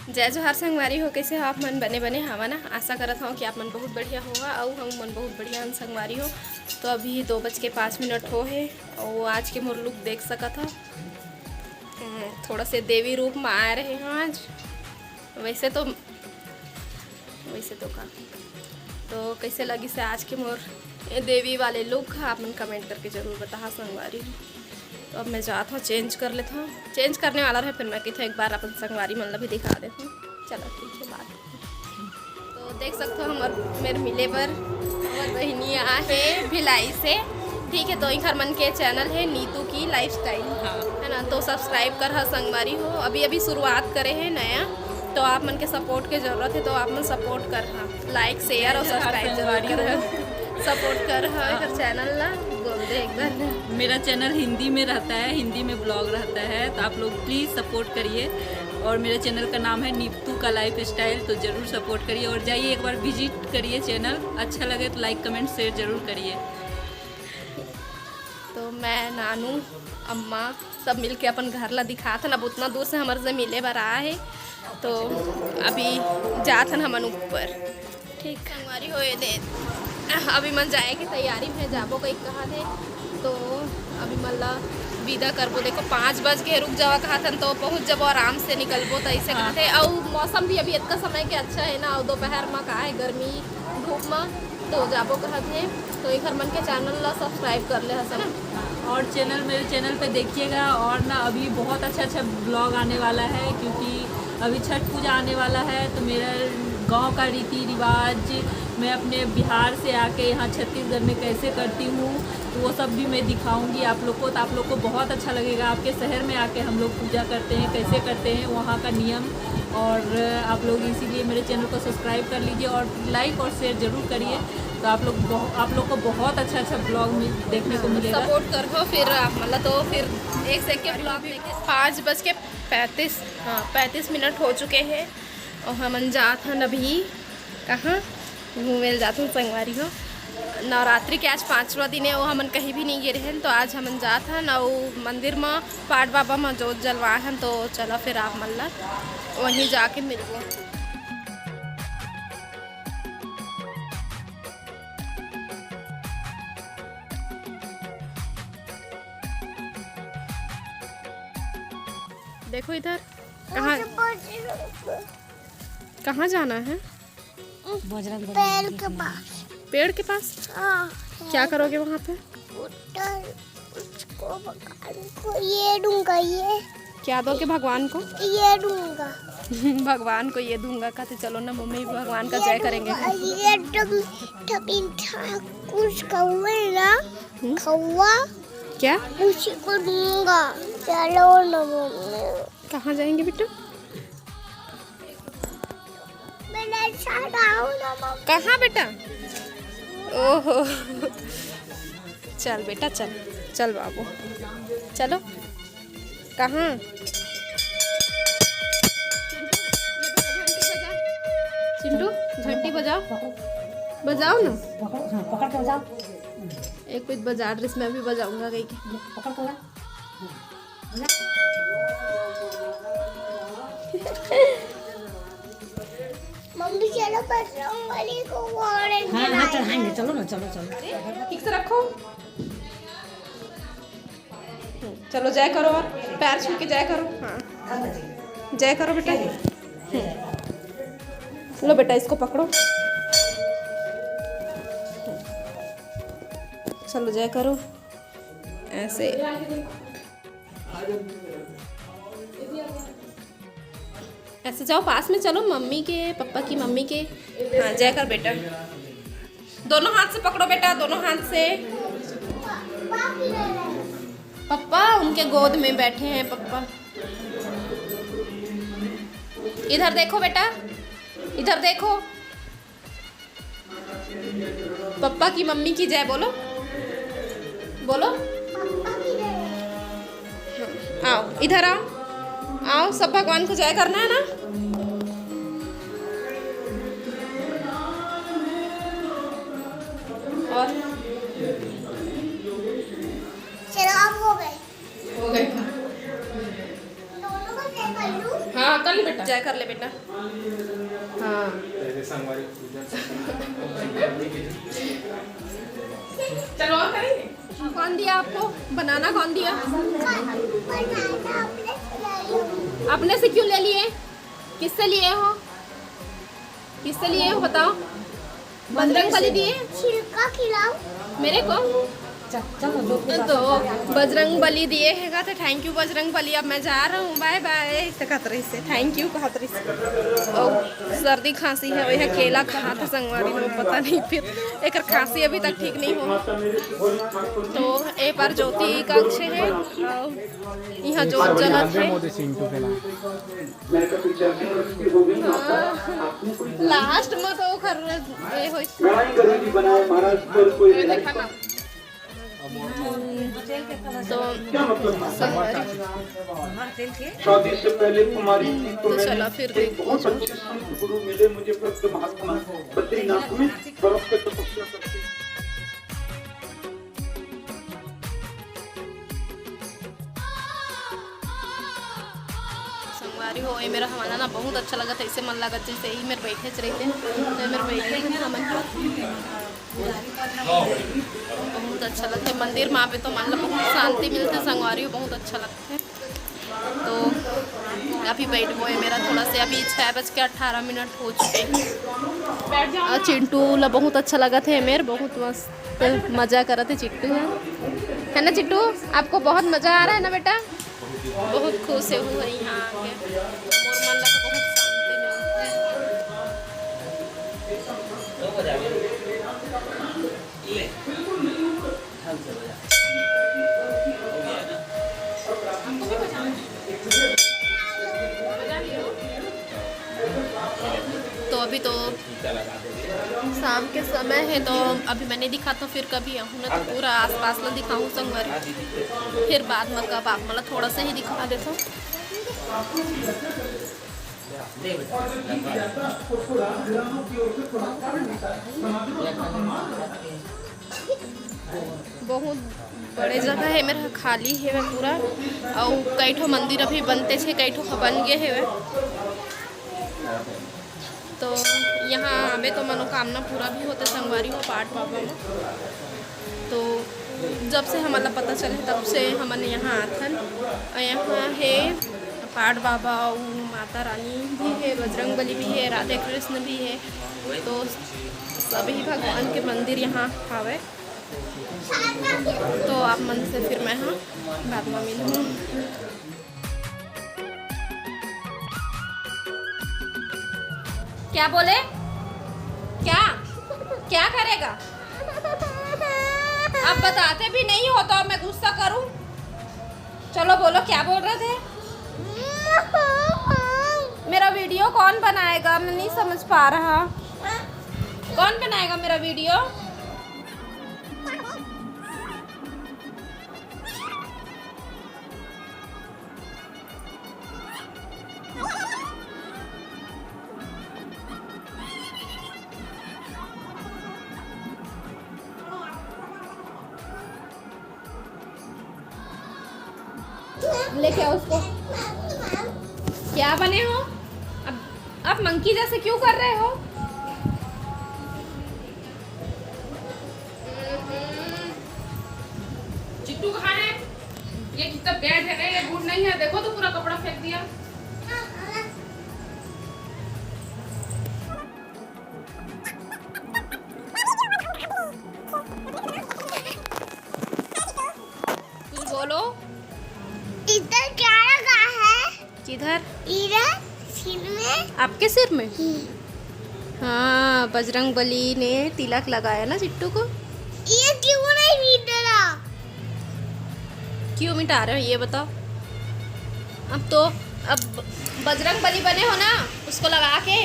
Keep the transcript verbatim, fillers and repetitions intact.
जय जोहार संगवारी हो, कइसे हो आप मन? बने बने हवा ना? आशा करत हव कि आप मन बहुत बढ़िया होहा, अउ हम मन बहुत बढ़िया हन संगवारी हो। तो अभी दो बज के पाँच मिनट हो हे, अउ आज के मोर लुक देख सकत हव। हम्म, थोड़ा से देवी रूप में आए रहे हैं आज। वैसे तो, वैसे तो का, तो कैसे लगी से आज के मोर ये देवी वाले लुक, आप मन कमेंट करके जरूर बताहा संगवारी हो। तो अब मैं जात हूँ, चेंज कर लेता हूँ। चेंज करने वाला रहे, फिर मैं कहता हूँ एक बार अपन संगवारी मन ला भी दिखा देता हूँ। चलो ठीक है, बात। तो देख सकते हो हमर, मेरे मिले बर हमर बहिनी आ हे भिलाई से। ठीक है, तो इखर मन के चैनल है नीतू की लाइफस्टाइल, हाँ। है ना? तो सब्सक्राइब कर हा संगवारी हो, अभी अभी शुरुआत करे है नया, तो आप मन के सपोर्ट के जरूरत है, तो आप मन सपोर्ट कर हा, लाइक शेयर और सब्सक्राइब जरूर कर हा। सपोर्ट कर हा हाँ। एकर चैनल ला बोल दे एक बार। मेरा चैनल हिंदी में रहता है, हिंदी में ब्लॉग रहता है, तो आप लोग प्लीज़ सपोर्ट करिए। और मेरे चैनल का नाम है नीतू का लाइफस्टाइल, तो ज़रूर सपोर्ट करिए और जाइए एक बार विजिट करिए चैनल। अच्छा लगे तो लाइक, कमेंट, शेयर जरूर करिए। तो मैं, नानू, अम्मा सब मिलके अपन घर ला दिखात हन। अब उतना दूर से हमर से मिले बर आए हे, तो अभी जात हन हमन ऊपर। ठीक संगवारी हो, ये दे, अभी मन जाए के तैयारी में जाबो कहीं कहा थे, तो अभी मन ला विदा करबो। देखो पाँच बज के रुक जावा कहा थन, तो पहुँच जाबो आराम से, निकलबो तो ऐसे हाँ। कहा थे। और मौसम भी अभी इतना समय के अच्छा है ना, और दोपहर में का है गर्मी धूप में, तो जाबो कहा थे। तो एक हर मन के चैनल ला सब्सक्राइब कर ले हसन। और चैनल, मेरे चैनल पे देखिएगा। और ना अभी बहुत अच्छा अच्छा ब्लॉग आने वाला है, क्योंकि अभी छठ पूजा आने वाला है, तो मेरा गांव का रीति रिवाज, मैं अपने बिहार से आके यहाँ छत्तीसगढ़ में कैसे करती हूँ, तो वो सब भी मैं दिखाऊंगी आप लोग को। तो आप लोग को बहुत अच्छा लगेगा। आपके शहर में आके हम लोग पूजा करते हैं, कैसे करते हैं, वहाँ का नियम। और आप लोग इसीलिए मेरे चैनल को सब्सक्राइब कर लीजिए और लाइक और शेयर जरूर करिए। तो आप लोग बहु-, आप लोग को बहुत अच्छा अच्छा ब्लॉग मिल, देखने को मिलेगा। सपोर्ट कर हो फिर आप, मतलब, तो फिर एक से एक के ब्लॉग देखे। पाँच बज के पैंतीस, हाँ, पैंतीस मिनट हो चुके हैं और हमन जात हन अभी कहाँ घूमे ल जात हन संगवारी हो। नवरात्रि के आज पाँचवा दिन है, वो हमन कहीं भी नहीं गे रहेन, तो आज हमन जात हन अउ मंदिर म पाट बाबा म जोत जलवाए हन। तो चला फिर आप मन ला वहीं जाके मिलबो। देखो इधर, कहाँ, कहाँ जाना है? बजरंग बली पेड़ के पास। पेड़ के पास? हाँ। क्या करोगे वहाँ पे? उधर उसको भगवान को ये दूंगा, ये। क्या दोगे भगवान को? ये दूंगा। भगवान को ये दूंगा कहते, चलो ना मम्मी, भगवान का ये जय करेंगे। दूंगा, ये तुम, तुम इंसान कुछ कौवे ना, हम्म? कौवा। क्या? उसी को दूंगा। चलो ना मम्मी। कहाँ जाएंगे बेटा? बेटा, अच्छा गाओ ना मम्मी। कहाँ बेटा? ओहो, चल बेटा, चल, चल बाबू, चलो। कहाँ? चिंटू, घंटी बजाओ, बजाओ ना। पकड़, हाँ, पकड़ के बजाओ। एक कुछ बजा रही, मैं भी बजाऊंगा कहीं के। पकड़ के बजा। मम्मी, चलो बजरंग बली को वो orange हाँ, हाँ, बनाएंगे। चढ़ाएंगे, चलो ना, चलो, चलो। ठीक से रखो। चलो, जय करो, आप पैर छू के जय करो। हाँ, जय करो बेटा। लो बेटा, इसको पकड़ो। चलो, जय करो। ऐसे, ऐसे जाओ, पास में चलो, मम्मी के, पापा की मम्मी के। हाँ, जय कर बेटा, दोनों हाथ से पकड़ो बेटा, दोनों हाथ से। पापा उनके गोद में बैठे हैं, पापा। इधर देखो बेटा, इधर देखो। पप्पा की मम्मी की जय बोलो, बोलो। आओ, इधर आओ, आओ, सब भगवान को जय करना है ना। और चलो, अब हो गए। हो गए। दोनों को जय कर लूं? हाँ, कर ले बेटा। जय कर ले बेटा। हाँ। चलो, और करेंगे। कौन दिया आपको बनाना, कौन दिया? अपने से क्यों ले लिए? किससे लिए हो? किससे लिए हो बताओ? बजरंग बली दिए? छिलका खिलाओ। मेरे को? तो बजरंग बली दिए है, कहते thank you बजरंग बली, अब मैं जा रहा हूँ, bye bye, ऐसे कहत रहिसे, thank you कहत रहिसे। और सर्दी खांसी है, वह केला खात संगवारी लोग, पता नहीं फिर एकर खांसी अभी तक ठीक नहीं हो। तो ए पर ज्योति कक्ष है, और यहाँ जोत जलत है। मोदी चिंटू के नाम। लास्ट में तो ओकर ए होई। लड़ाई करेगी बनाए महाराज पर कोई ये देखा ना। तो संगवारी, शादी से पहले कुमारी थी तो तो मैंने चला फिर एक बहुत अच्छे संत गुरु मिले मुझे, भक्त महात्मा बद्रीनाथ में बर्फ पे तपस्या करते। संगवारी हो, ये मेरा हमारा ना बहुत अच्छा लगत है, ऐसे मन लगत जैसे ही मेरे बैठे च रहिते, तो मेरे बैठे हैं हमन। बहुत अच्छा लगता है मंदिर में आवे तो मन ला बहुत शांति मिलता है संगवारी हो, बहुत अच्छा लगता है। तो अभी बैठ गए मेरा थोड़ा से, अभी छः बज के अठारह मिनट हो चुके हैं। और चिंटू ला बहुत अच्छा लगत है मेरे, बहुत मस्त मजा करत है चिट्टू है, है ना चिट्टू? आपको बहुत मजा आ रहा है ना बेटा? बहुत खुश है हूँ यहाँ आके, मोर मन ला तो बहुत शांति मिलता है। तो अभी तो शाम के समय है, तो अभी मैं नहीं दिखा, तो फिर कभी आहूँ ना, तो पूरा आसपास ला दिखाहूँ संगवारी। फिर बाद में कब आप मतलब थोड़ा सा ही दिखा देता हूँ। बहुत बड़े जगह है मेरा, खाली है पूरा, और कई ठो मंदिर अभी बनते थे, कई ठो बन गए हैं। तो यहाँ आवे तो मनोकामना पूरा भी होते संगवारी हो पाट बाबा में। तो जब से हमन ला पता चले तब से हमन यहाँ आथन। और यहाँ है पाट बाबा, उ माता रानी भी है, बजरंग बली भी है, राधे कृष्ण भी है। तो सभी भगवान के मंदिर यहाँ हावे। तो आप मन से फिर मैं हाँ बाद में मिलूँ। क्या बोले? क्या, क्या करेगा? आप बताते भी नहीं हो तो अब मैं गुस्सा करूं? चलो बोलो, क्या बोल रहे थे? मेरा वीडियो कौन बनाएगा? मैं नहीं समझ पा रहा। कौन बनाएगा मेरा वीडियो? लेके आओ उसको। क्या बने हो? अब आप मंकी जैसे क्यों कर रहे हो? चिट्टू कहाँ है? ये कितना बैड है ना, ये गुड नहीं है। देखो तो पूरा कपड़ा फेंक दिया। कुछ बोलो। इधर क्या लगा है? किधर? इधर सिर में। आपके सिर में? हम्म। हाँ, बजरंग बली ने तिलक लगाया ना चिट्टू को। ये क्यों नहीं मिट रहा? क्यों मिटा रहे हो ये बताओ? अब तो, अब बजरंग बली बने हो ना, उसको लगा के